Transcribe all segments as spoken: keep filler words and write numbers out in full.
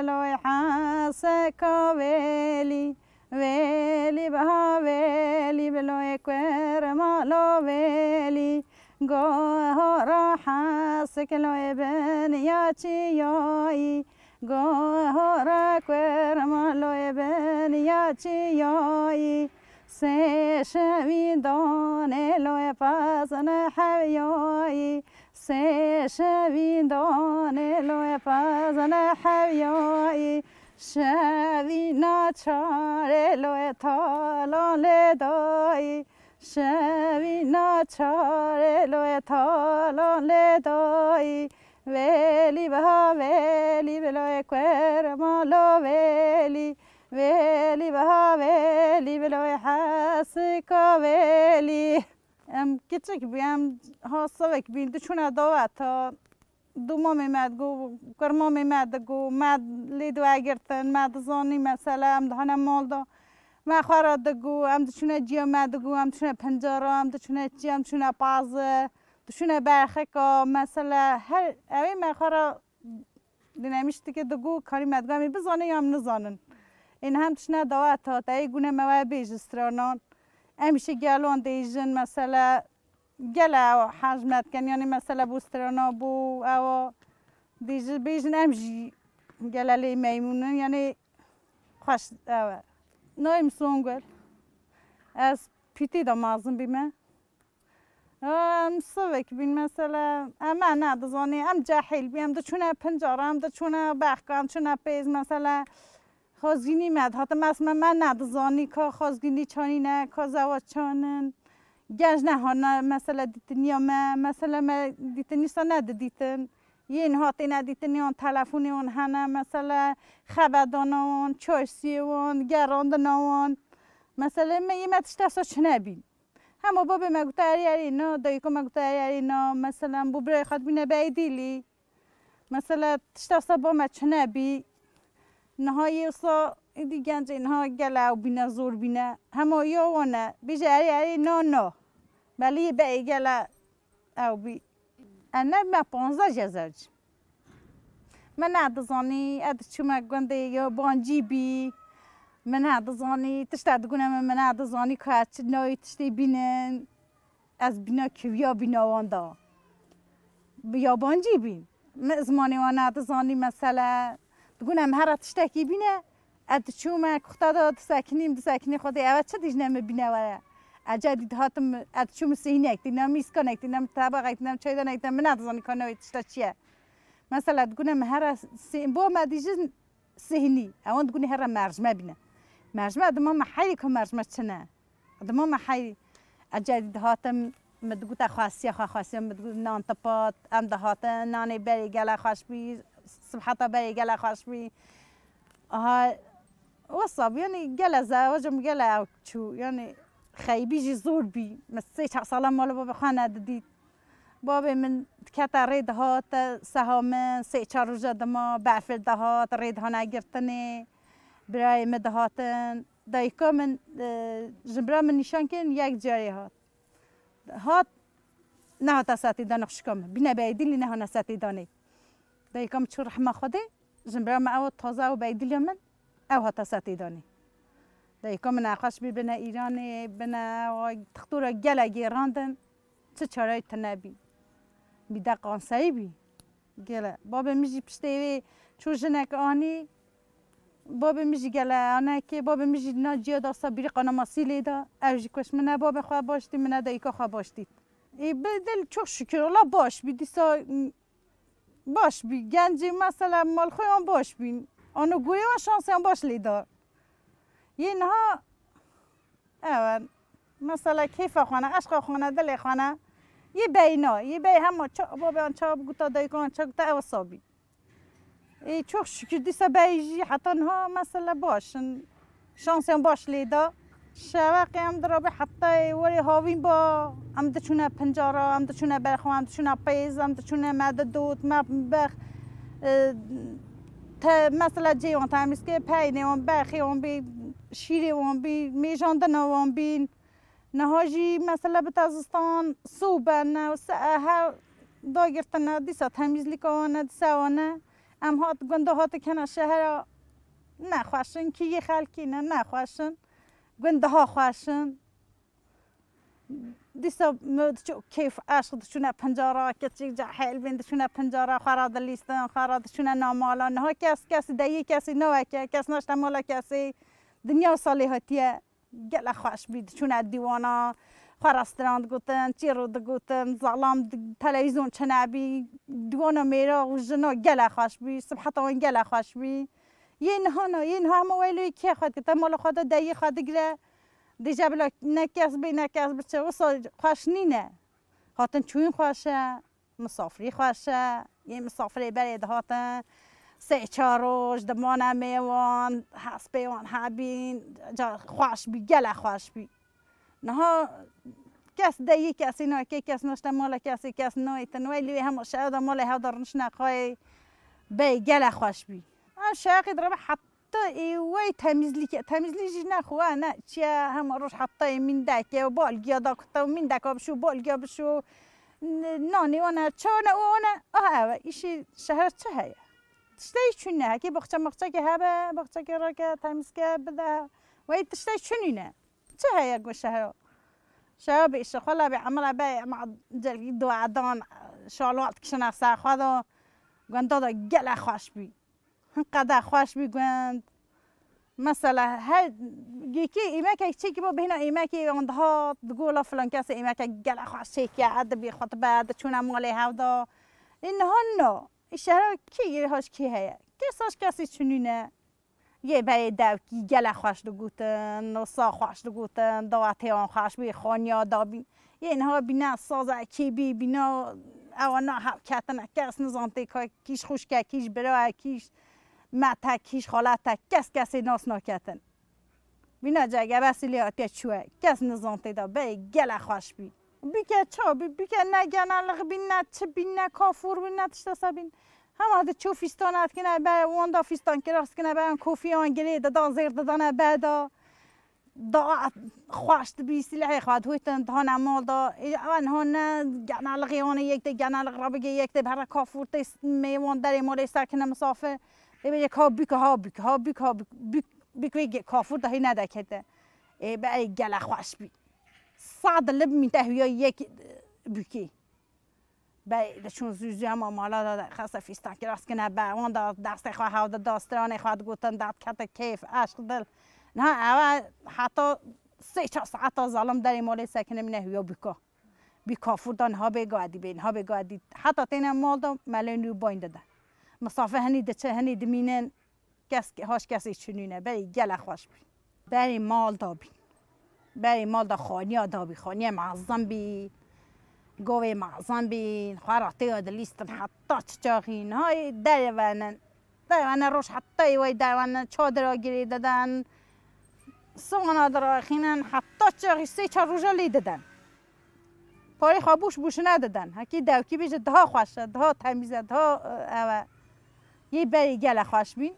Loy heseka vêlî, vêlî biha vêlî, bi loyê kurma lo vêlî. Goho ra hesik loyê bin ya çiyayî, goho ra kurma loyê bin ya çiyayî. Sê şevî danê loyê pezine hewyayî, sê şevî danê loyê pezine hewyayî. Şevî naçarê loyê talan lê dayî, şevî naçarê loyê talan lê dayî. Vêlî biha vêlî, bi loyê kurma lo vêlî, vêlî biha vêlî, bi loyê hesika vêlî. Em kiçik bû, em ha sivik bîn, diçûne daweta. Dûmamê me digo, kurmamê me digo, me lê diwegirtin, me dizanî, mesela em dihane mal de, me xwe re digo, em diçûne ciya me digo, em diçûne pincara, em diçûne çi, em diçûne pazir, diçûne berxika, mesela her ewê me xwe re dinemiştike digo, karî me digo, em ê bizane ya em nizanin. Ên hem diçûne daweta, te yê gune me we bêjin stranan. Em jî gelwan dêjin, mesela, gele ew hej me dikin, yanî mesela bû strana bû ew dî jî bêjin em jî gele lê meymûn in, yanî xweş ew e. Navê min Songul. Ez pîtî de mezin bîme. Em sivik bîn mesela, em me nedizanî, em cehîl bî, em diçûne pincara, em diçûne bexka, em çûne pêz mesela. Xwezgînî me dihatin, mes me, me nedizanî ka xwezgînî çanî ne, ka zewac çan in. Genc nehane, mesela, dîtiniya me, mesela, me dîtinî sa nedidîtin. Yên hatêne dîtin, yan telefonê wan hene, mesela, xeberdana wan, çaysiyê wan, gerandina wan. Mesela, me yê me tişta sa çine bîn. Hema babê me gote, "Erê, erê, na", dayika me gote, "Erê, erê, na", mesela, em bo birayê xwe dibîne beydîlî. Mesela, tişta wisa ba me çine bî. Niha yê wisa, êdî gencê niha gele ew bîne, zor bîne. Hema ya wan e. Bêje erê, erê, na, na. Belê yê beyê gele ew bî. E, ne me panzdeh jê zewc. Min nedizanî, ez diçûme gundê yabancî bî. Min nedizanî, tiştek digune min, min nedizanî ka ez çi navê tiştê bînin. Ez bîna kiviya bîna wan da. Bi yabancî bîn. Min zimanê wan nedizanî mesele. Digune em here tiştekî bîne, ez diçûme kuxta da disekinîm, disekinî Xwedê eve çi dijne min bîne were. Ece dî dihatim, ez diçûm sihînek, dîna mîskanek, dîna tebaxek, dîna çaydanek, dîna min nedizanî ka navê tişta çi ye. Mesela digune min here sê-, bo me dîjin sihînî. Ewan digune here mercme bîne. Mercme dima me heyrî ka mercme çi ne. Dima me heyrî. Ece dî dihatim, min digote xwesiya xwe, xwesiya min digot nan tipat, em dihatin, nanê berê gele xweş bî, sibheta berê gele xweş bî. Aha, wisa bû, yanî gele zewaca min gele ew çû, yanî xeybî jî zor bî. Min sê çar sala mala babê xwe nedidît. Babê min dikete rê dihate seha min, sê çar roja dima berfê dihat, rê dihane girtinê, birayê min dihatin. Dayika min, e, ji bira min nîşan kirin, yek carê hat. Hat, nehata setêdanê xwişka min. Bîne beydîlî nehane setêdanê. Dayika min çû rehma Xwedê, ji bira min ew taze ew beydîliya min, ew hata setêdanê. Dayika min nexweş bî bine Îranê, bine wa dixtora gelek gêrandin, çi çareyê tune bî. Mîde kanserî bî. Gele. Babê min jî piştê wê çû jinek anî. Babê min jî gele anekê. Babê min jî na ciya da sa bîrî qanamasî lê da. Ew jî kuş min ne babê xwe baş dît, min ne dayika xwe baş dît. Ê, bi dil çok şükür, Allah baş bî. Dîsa, m, baş bî. Gencê mesela mal xwe yan baş bîn. Ano goyê wan şansê yan baş lê da. Yê niha Ew e. Mesela keyfa xwe ne, eşqa xwe ne, dilê xwe ne. Yê beyna, yê bey hema ça-, babeyan ça biguta, dayikan ça guta, ew sabî. Ê, çok şükür dîsa bey jî heta niha mesela baş in. Şansên baş lê da. Şeveqê em dirabê heta ê werê havîn ba, em diçûne pincara, em diçûne berxwe, em diçûne pêz, em diçûne me didot, me bex, e, te, mesela cê wan temîz kir, peynê wan, berxê wan bî, şîrê wan bî, mêjandina wan bîn. Niha jî mesela bi tezistan sû bene, se-, he dagirtine, dîsa temîzlîka wan e, dîsa wan e. Em hat gunda hatik hene şehera, ne xweş in, kî yê xelkî ne, ne xweş in. Gund daha xweş in. Dîsa me diçû keyf eşq diçûne pincara, keçik cehil bên diçûne pincara, xwe ra dilîstin, xwe ra diçûne namala. Niha kes, kes deyî kesî neweke, kes naşte mala kesî. Dinya salê hatiye. Gele xweş bî, diçûne dîwana, xwe restaurant digotin, çîro digotin, zalam di-, televîzyon çinebî, dîwana mêra û jina gele xweş bî, sibheta wan gele xweş bî. Yê niha na, yê niha hema wê lê kê xwe dike, te mala xwe de deyê xwe digire, dije bila ne kes bê, ne kes biçe, wisa xweş nîne. Hatin çûyîn xweş e. Misafirî xweş e. Yê misafirê berê dihatin, sê çar roj dimane mêwan, hespê wan hebîn, ca xweş bî, gele xweş bî. Niha kes deyî kesî nake, kes naşte mala kesî, kes naytin. Wey lê hema şev de malê hev de rinişne xweyê bey gele xweş bî. Ev şeqî dirabe het Ta ê wey temizlîk, temizlîk jî ne xwe ne çi ye, hema roj heta ê mîndekê û balgiya da kuta û mîndeka bişo, balgiya bişo, n-, nanê wan e, çawa ne û wan e, ah ew e, îşê şehir çi heye? Tiştê çû ne, hekî baxçe maxçekê hebe, baxçekê rake, temizke bide, wey tiştê çû nîne. Çi heye go şehir? Şehir bê îşe xwe la bê emre be, ema celkî dua dan, şalwat kişine ser xwe da, gunda da gele xweş bî. Hinqede xweş bî gund. Mesela her yekî îmekek çêkî bo bêhna îmekê wan dihat, digo la filan kesê îmekek gele xweş çêkiye, edibî xutbe, diçûne malê hevda. Ê niha no. Ê şehra kî yê haş kî heye? Kes haş kesî çinîne. Yê berê dewkî gele xweş digotin, nosa xweş digotin, dawetê wan xweş bî, xaniya dabîn. Yên ha bîna sazekî bî, bîna ewa na hev ketine. Kes nizan tê ka kîj xwişke, kîj bira, kîj mete, kîj xalete. Kes kesê nas naketin. Bîna cegebesî lê hatiye çûye. Kes nizan tê da beyê gele xweş bî. Bike ça bî, bike ne genelix bîn, ne çi bîn, ne kafûr bîn, ne tiştesa bîn. Hema diçû fîstan etkine be, wan da fîstan kiras dikine be, yan kofî wan girê didan, zêr didane be da. Da xweş dibî, silehê xwe dihûtin, dihane mal da. Ê, ew niha ne genelixê wan ê, yek tê genelix re bigê, yek tê bi here kafûr tê s-, mêwan derê malê sekine misafir. Ê bê yek ha bûk, ha bûk, ha bûk, ha bûk, bûk, bûk wê ge-, kafûr da hê nedekete. Ê be ey gele xweş bî. Sed li min te huya yek bûkê. Bey diçûn zû zû hema mala da xese fîstan kiras kine be. Wan da destê xwe hewda da, stranê xwe digotin, derdikete keyf, eşq, dil. Niha ewe heta sê çar saeta zalim derê malê sekine mine huya bûka. Bî kafûr da niha bê gadî bê, niha bê gadî. Heta têne mal da melên rû bayn dide. Misafir hinî diçe, hinî dimînin. Kes, haş kesê çinîne, berî gele xweş bî. Berî mal da bî. Berî mal da xaniya da bî. Xaniye mezin bî. Govê mezin bî. Xwe ra têya dilîstin heta çiçaxî. Niha ê derê venin. Derê venin roj heta ê wey derê venin. Çadira girê diden. Siwana diraxînin heta çaxî sê çar roja lê diden. Parê xwe bûş bûşine diden. Hekî dewkî bêje daha xweş e, daha temîz e, daha, e, ew e. Yê berê gele xweş bîn.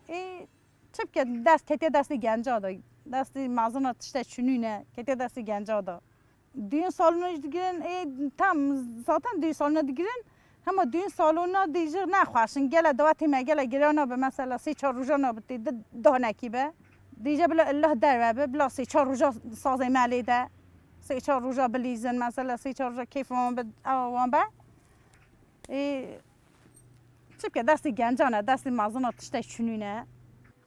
Ê, çi bike dest ketiye destê genca de. Destê mezina tişte çinûne, ketiye destê genca de. Düğün salonu digirin, ê, tam zaten düğün salonu digirin. Hema düğün salonuna dî jî nexweş in. Gele dawetê me gele girewna be, mesela sê çar roja nabe tê di, dohnekî be. Dîje bila illah derve be, bila sê çar roja sazê me lê de. Sê çar roja bilîzin, mesela sê çar roja keyf wan be, ew wan be. Ê, çi bike destê gencan e, destê mezina tiştek çinûne.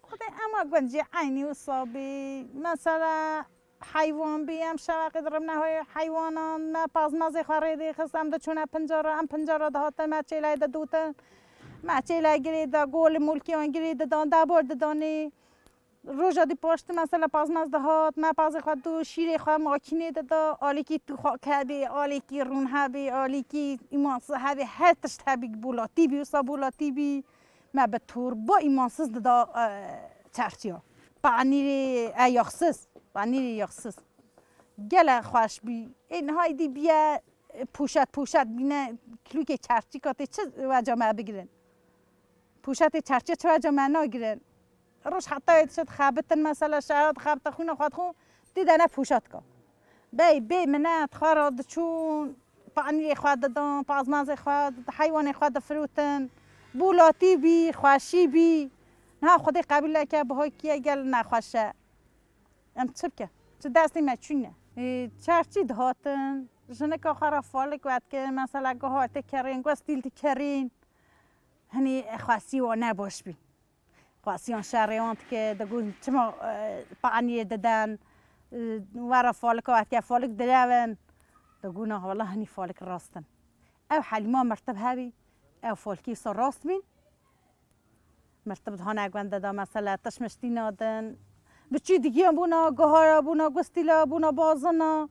Xwedê ema gund jî eynî wisa bî. Mesela heywan bî, em şeveqê diribne hoyê heywanan, me pazmazê xwe rê dixist, em diçûne pincara, em pincara dihatin, me çêleyê didotin, me çêleyê girê de, golê mulkê wan girê didan, debor didanê. Roja dî paştî mesela pazmaz dihat, me pazê xwe dû, şîrê xwe makînê dida, alîkî tûxak hebê, alîkî rûn hebê, alîkî îmansiz hebê, her tişt hebî, bolatî bî, wisa bolatî bî. Me bi torba îmansiz dida, e, çerçiya. Panîrê, e, yaxsiz. Panîrê yaxsiz. Gele xweş bî. Ê niha êdî bîye, e, poşet, poşet bîne, kîlokê çerçîka tê çi weca me bigirin? Poşetê çerçiya çi weca me nagirin? Roj heta yê dişe dixebitin, mesela şehra dixebitin, xwîna xwe dixwin, dî de ne poşetka. Bey, bê minet, xwe ra diçûn, panîrê xwe didin, pazmazê xwe, heywanê xwe difirotin. Bûlatî bî, xweşî bî. Niha Xwedê qebîl neke, bi hokiye gel nexweş e. Em çi bikin? Çi destê me çûne? Ê, çerçî dihatin, jinika xwe re falik wedikin, mesela guhar dikerîn, gustîl dikerîn. Hinî xwesî wan ne baş bî. Xwesiyan şerê wan dike, digot çima, e, paniyê diden, e, were falika wediye, falik direvin. Digot na wela hinî falik rast in. Ew helîma mirtib hebî, ew falikî wisa rast bîn. Mirtib dihane gundê de mesela tişmiştî nadin. Bi çî digiyan bûna, guhara bûna, gustîla bûna, bazina.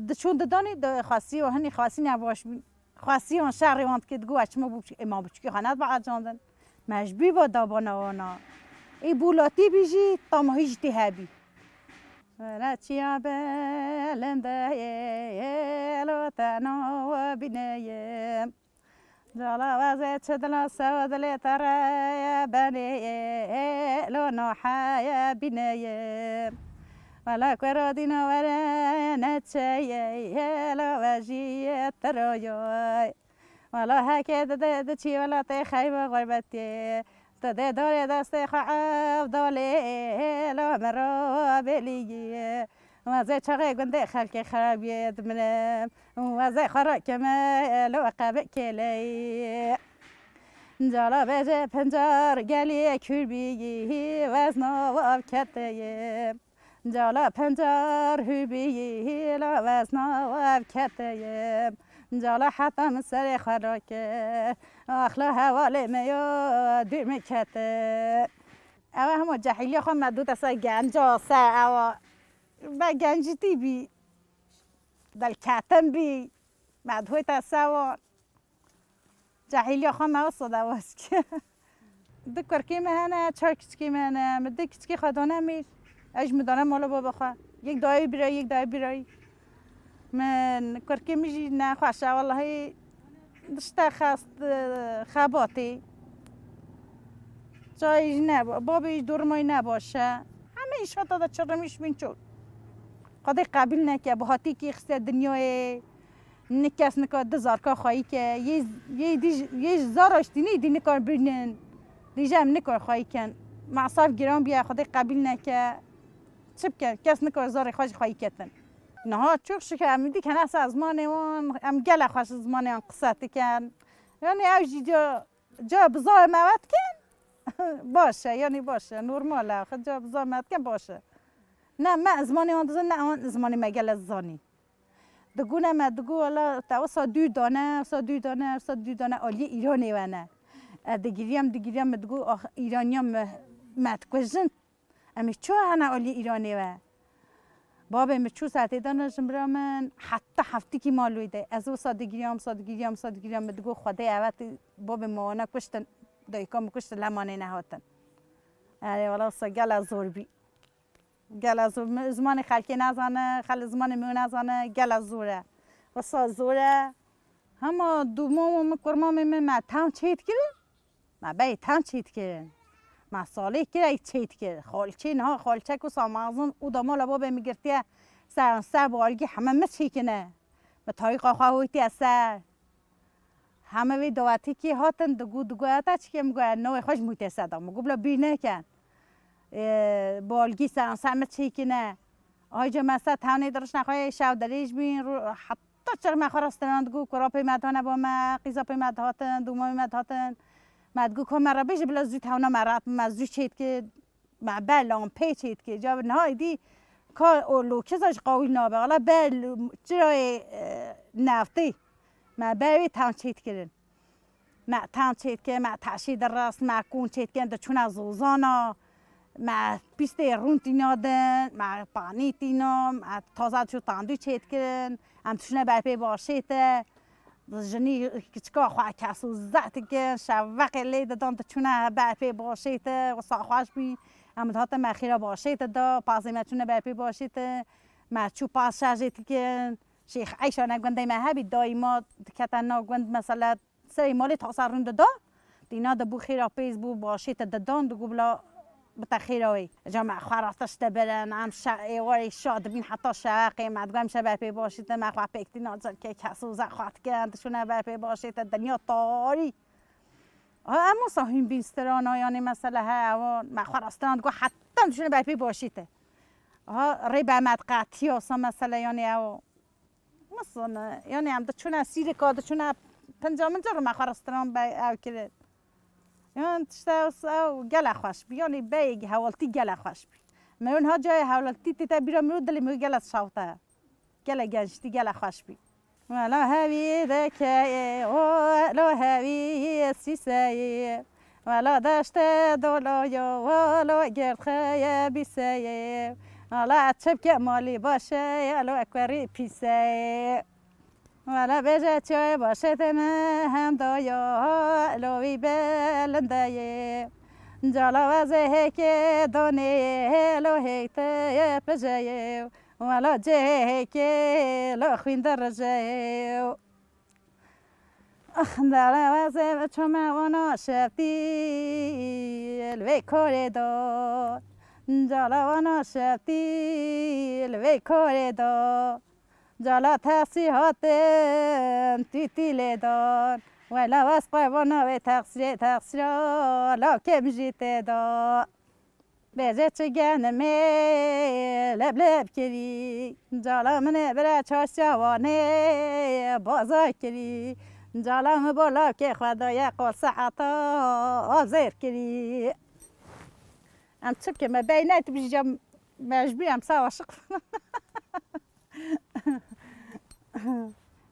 Diçûn didanî, di xwesî û hinî xwesî nebaş bûn. Xwesî wan şerê wan dikir, digot, "Ez çima bû biçûk-, ê ma biçûkê xwe nedba ecandin." Me ji bî va dabana wana. Ê bûlatî bî jî, tamahî jî tê hebî. Were çiya belinde ye, lo te nawa bîne ye. Cala wezê çi dila sewa dilê te re ye benê ye, lo naheye bîne ye. Wela kura dîna were neçe ye, lo vejî ye tiro ye. Wela heke dide diçî welatê xeyba xurbetê. Tu dê dorê destê xwe ev dalê, lo min re bêlî ye. Wezê çaxê gundê xelkê xerabiyê dimirim. Wezê xwe rakeme, lo qebe kêleyî. Cala bêje pincar geliyê kûr bîyî, wezna wav keteyê. Cala pincar hûr bîyî, la wezna wav keteyê. Cala heta min serê xwe rakir. Ax la hevalê me yo, dûr min kete. Ew hema cehîliya xwe me dû dese genca se ewa. Be gencîtî bî. Delketin bî. Me dihê te sewan. Cehîliya xwe me wisa dewas kir. Du kurkê me hene, çar kiçikê me hene. Min du kiçikê xwe dane mîr. Ez ji min dane mala baba xwe. Yek dayê birayî, yek dayê birayî. Min kurkê min jî nexweş e, wellahî dişte xest, xebatê. Çayê jî ne, babê jî durmayî ne baş e. Hemî îşata de çirimîş bîn çûn. Xwedê qebîl neke, bi hatîkî xiste dinyayê. Nik kes nika di zarka xweyî ke, yê, yê dî, yê ji zara ştînî dî nikar bînin. Dîje em nikar xweyî ken. Masraf giran bîye, Xwedê qebîl neke. Çi bikin? Kes nikar zarê xwe ji xweyî ketin. Niha çok şükür em dî kene ser zimanê wan, em gele xweş zimanê wan qise dikin. Yani ew jî ca, ca bi zarê me ve dikin. Baş e, yani baş e, normal e. Ca bi zarê me dikin baş e. Ne me zimanê wan dizin, ne wan zimanê me gele zanî. Digune me digo, wela te wisa dû dane, wisa dû dane, wisa dû dane aliyê Îranê we ne. E, digiriyam, digiriyam, me digo, ax, Îraniyan me, me dikujin. Em ê çi hene aliyê Îranê we? Babê min çû saetê dana ji bira min, heta heftikî mal wê de. Ez wisa digiriyam, wisa digiriyam, wisa digiriyam, me digo, Xwedê eve tê babê min wana kuştin, dayika min kuştin, lemanê nehatin. Erê, wela wisa gela zor bî. Gela zor, mi-, zimanê xelkê nazane, xelk zimanê min nazane, gela zor e. Wisa zor e. Hema dûmamê min, kurmamê min, me tam çêt kirin. Me bey tam çêt kirin. Me salê kire çêt kir. Xalçê niha xalçek wisa mezin û da mala babê min girtiye. Ser, ser balgî heme mi çêkine. Mi tayîqa xwe hûtiye ser. Heme vê dawetîkî hatin, digo, digo, "Eta çi ke?" Min got, "Navê xwe ji mûtê se da." Min got, "Bila bîr neken." Ê, balgî seranser me çêkine. Ayca me ser tewnê dirişne xwe şev dirêj bîn, ro-, heta çiq me xwe rastînan digo, kurapê me dane bo me, qîzapê me dihatin, dûmamê me dihatin. Me digo, "Ka me re bêje, bila zû tewna me ret, me zû çêt kir." Me ber lampê çêt dikir. Ca niha êdî ka o lokiza ji qawîl nabe. Wala ber l-, çirayê, e, neftê. Me ber wê tam çêt kirin. Me tam çêt kir, me teşî dirast, me kûn çêt kirin, diçûne zozana. Me pîstê rûn tîna din, me panî tîna, me taze çû tandû çêt kirin. Em diçûne ber pê başê te. Jinî kiçika xwe kes û zeh dikin, şeveqê lê didan, diçûne ber pê başê te, wisa xweş bî. Em dihatin me xêra başê te da, pazê me çûne ber pê başê te, me çû paz şerjê dikin. Şêx Eyşa ne gundê me hebî, daîma dikete na gund, mesela serê malê tasa rûn dida, dîna dibû xêra pêz bû, başê te didan, digo bila bi te xêra wê. Ca me xwe rastişte birin, em şe-, êwarê şa dibîn heta şeveqê, me digo em şe ber pê başê te, me xwe pêk tîna, cilkê kes û zeh xwe dikin, diçûne ber pê başê te, dinya tarî. Ha, em wisa hûn bîn strana, yanî mesele he, ew me xwe re stran digo, heta em diçûne ber pê başî te. Ha, rê be me diqetiya wisa mesele, yanî ew misin, yanî em diçûne sîrika, diçûne pinca minca rû me xwe re stran be ew kirin. Yan tişte ew, ew gele xweş bî, yanî beyê hewaltî gele xweş bî. Mewin ha cayê hewaltî tê te bîra min û dilê min gele şawte. Gele gençtî, gele xweş bî. Wela hevî dekeyê, o lo hevî sîseyê. Wela deşte doloyo, o lo gerdxeye bîseyê. Wela çepke malî başe, ya lo ekwerî pîseyê. Wela bêje çiyê başe te me hem doyo, lo wî belindeyê. Cala wezê hêkê donê, lo hêk te pijeyê. Wela cihê hêkê lo xwîn dirijeyê. Ax, dere wezê çome wana şevtî li vê korê do. Cala wana şevtî li vê korê do. Cala texsî hatin tîtî lê dan. Wela wez qe wana wê texsîrê texsîra lawkê min jî tê da. Bêje çi genimê lebleb kirî. Cala min ê bire çarşawanê baza kirî. Cala min bo lawkê xwe daye qol saeta azêr kirî. Em çi bikin, me beyne tu bijî cem mecbûr em sawa şiq.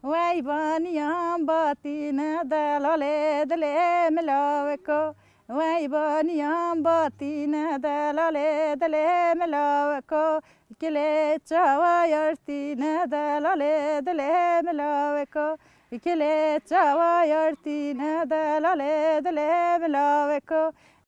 Wey baniyan batîne delalê dilê milaweko. Wey baniyan batîne delalê dilê milaweko. Kilê çawa yartîne delalê dilê milaweko. Kilê çawa yartîne delalê dilê milaweko.